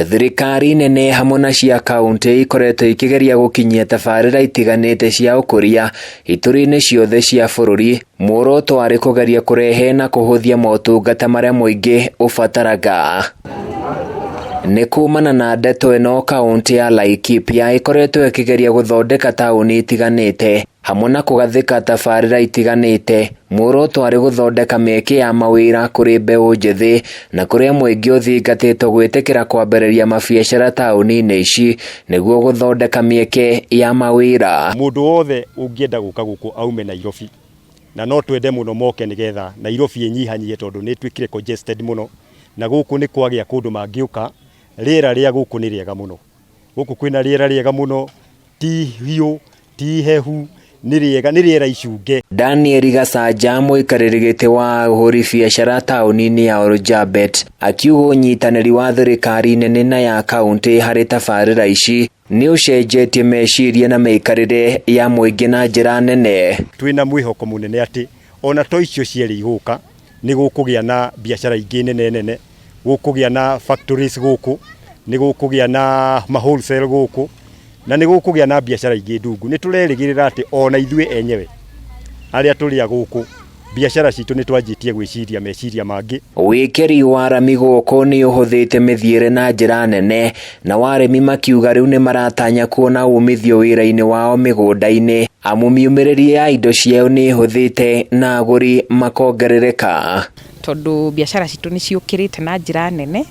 Thirikari nene hamwe na cia kauntĩ ikoretwo ikĩgeria gũkinyia tabarĩra itiganĩte cia ũkũria ituri-inĩ ciothe cia bũrũri. Muoroto warĩ kũgeria kũrehe na kũhũthia motungata marĩa mũingĩ ũbataraga. Nĩ kumana na ndeto ĩno, kaunti ya Laikipia ĩkoretwo ĩkĩgeria gũthondeka taũni itiganĩte hamwe na kũgathĩka tabarĩra itiganĩte. Muoroto warĩ gũthondeka mĩeke ya mawĩra kũrĩ mbeũ njĩthĩ na kũrĩa mũingĩ ũthingatĩtwo gwĩtĩkĩra kwambĩrĩria mabiacara taũni-inĩ ici nĩguo gũthondeka mĩeke ya mawĩra. Mũndũ wothe ũngĩenda gũka gũkũ aume Nairobi, na no twende mũno moke nĩgetha Nairobi ĩnyihanyihe, tondũ nĩ ĩtuĩkire congested mũno, na gũkũ nĩ kwagĩa kũndũ mangĩũka. Rĩera rĩa gũkũ nĩ rĩega mũno. Gũkũ kwĩna rĩera rĩega mũno, ti hiũ, ti hehu, nĩ rĩega, nĩ rĩera icunge. Daniel Gacanja, mũikarĩri gĩtĩ wa ahũri biacara taũni-inĩ ya Oljabet, akiuga ũnyitanĩri wa thirikari nene na ya kauntĩ harĩ tabarĩra ici nĩ ũcenjetie meciria na mĩikarĩre ya mũingĩ na njĩra nene. Twĩna mwĩhoko mũnene atĩ ona to icio cierĩ igũka, nĩ gũkũgĩa na biacara ingĩ nene nene, gũkũgĩa na factories gũkũ, nĩ gũkũgĩa na ma wholesale gũkũ, na nĩ gũkũgĩa na biacara ingĩ ndungu. Nĩ tũrerĩgĩrĩra atĩ ona ithuĩ enyewe arĩa tũrĩ a gũkũ, biacara citũ nĩ twanjĩtie gwĩciria meciria mangĩ. Wĩkĩri wa rami gũkũ nĩ ũhũthĩte mĩthiĩre na njĩra nene, na warĩmi makiuga rĩu nĩ maratanya kuona umithio wĩra-inĩ wao mĩgũnda-inĩ, amu miumĩrĩrie ya indo ciao nĩ ĩhũthĩte na agũri makongerereka. Tondũ biacara citũ nĩ ciũkĩrĩte na njĩra nene,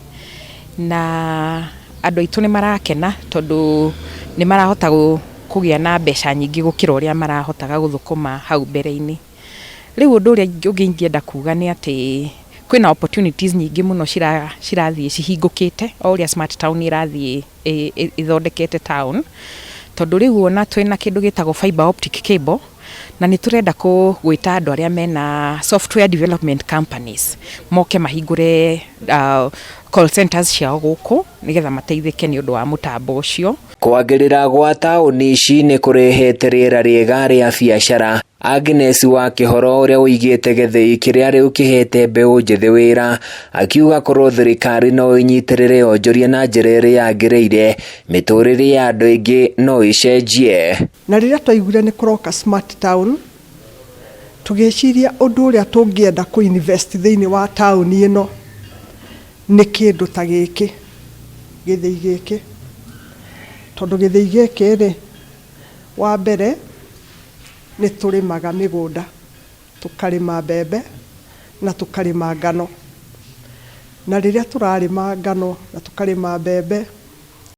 na andũ aitũ nĩ marakena tondũ nĩ marahota kũgĩa na mbeca nyingĩ gũkĩra ũrĩa marahotaga gũthũkũma hau mbere-inĩ. Rĩu ũndũ ũrĩa ũngĩ ingĩenda kuga nĩ atĩ kwĩna opportunities nyingĩ mũno cirathiĩ cihingũkĩte o ũrĩa Smart Town ĩrathiĩ ĩthondekete town, tondũ rĩu ona twĩna kĩndũ gĩtagwo fiber optic cable, na nĩ tũrenda gwĩta andũ arĩa mena software development companies moke mahingũre call centers ciao gũkũ nĩgetha mateithĩke nĩ ũndũ wa mũtambo ũcio. Kwagĩrĩra gwa taũni ici nĩ kũrehete rĩera rĩega rĩa biacara. Agnes wa Kĩhoro, ũrĩa ũigĩte gĩthĩi kĩrĩa rĩu kĩhete mbeũ njĩthĩ wĩra, akiuga korwo thirikari no ĩnyitĩrĩre onjoria na njĩra ĩrĩa yagĩrĩire, mĩtũrĩre ya andũ aingĩ no ĩcenjie. Na rĩrĩa twaiguire nĩ kũroka Smart Town, tũgĩciria ũndũ ũrĩa tũngĩenda kũ invest thĩinĩ wa taũni ĩno nĩ kĩndũ ta gĩkĩ, gĩthĩi gĩkĩ, tondũ gĩthĩi gĩkĩ rĩ, wa mbere nĩ tũrĩmaga mĩgũnda, tũkarĩma mbembe na tũkarĩma ngano. Na rĩrĩa tũrarĩma ngano na tũkarĩma mbembe,